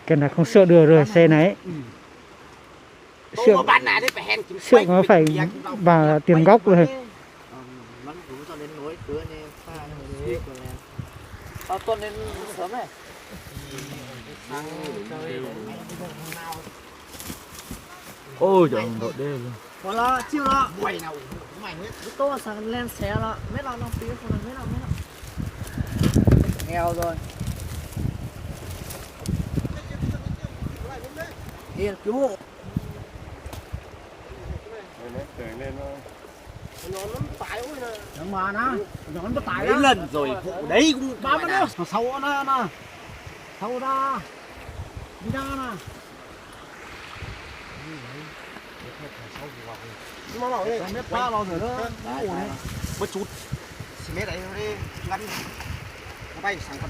Cái này không sửa được rồi, xe này ấy. Sửa, sửa nó phải vào tiệm gốc rồi. Ôi, chọn độ đê luôn. Ua los tsis los, ub, tau xav len xev los, meb los no pib hu los meb los, meb los. Nghèo rồi. Ê, cứu hộ. Nó tải ui nè. Nó mà nè, nó tải. Mấy lần rồi, vụ đấy cũng ba mươi đô. Sáu nè, nè. Sáu ra. Đi ra nè. Nó bảo đây. Mét ba lo rồi đó. Một chút. Xì mét đấy, nó đi ngắn. Nó bay sang con.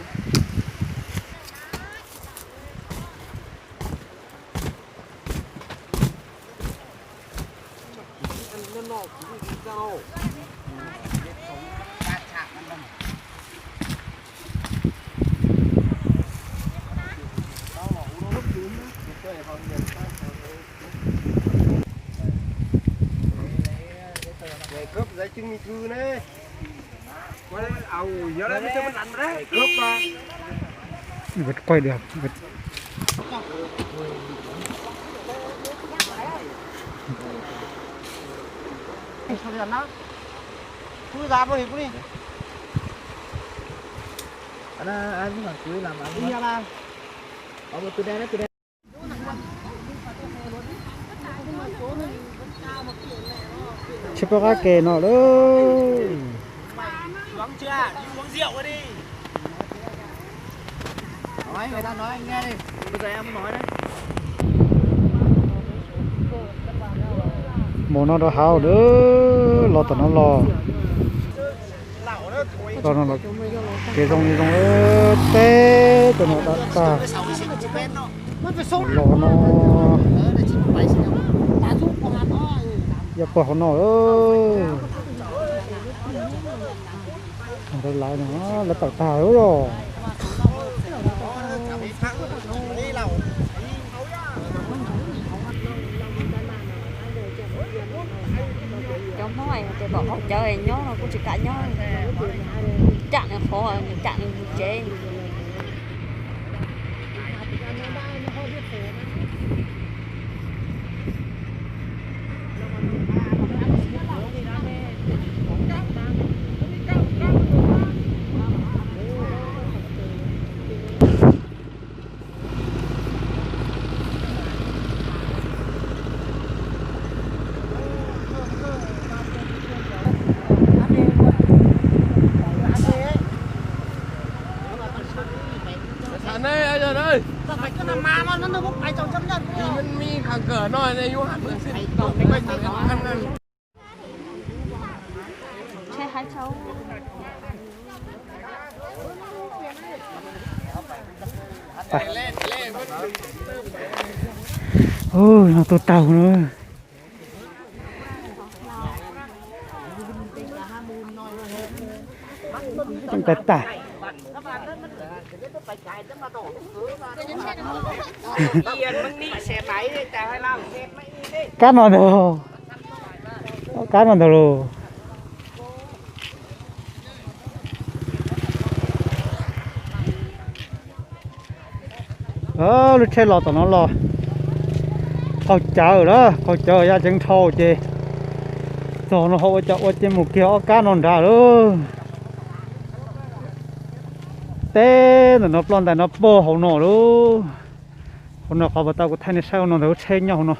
Cấp giấy chứng minh thư này. Quay được, quay được. Tsis pom qab ke no lawm. Mus no rau hauv lawm, los tom no los. Los no los kev zoo li zoo teb tom no tag tag. Los no yog puag hauv no lawm. Lawv lawv tawm tag lawm os. Cov Hmoob hais tias kom qaug cawv nyob no kuj tsis kam nyob, cam nws qhov, cam nws tsev. Ui, no tuaj taug na. Tag tag. Kab no ntag, kab no ntag lauj. Lub tsheb los tom no los qaug cawv lawm, qaug cawv ya ceev dhau ces txog no ho ua cas ua ces mus kiag ob kab no nrad lawm. Teb ntawm no ploj ntais no puag hauv no lauj. Hauv no qhov puas tau kuv thaij nej saib hauv no ntawm lub tsheb nyob hauv no.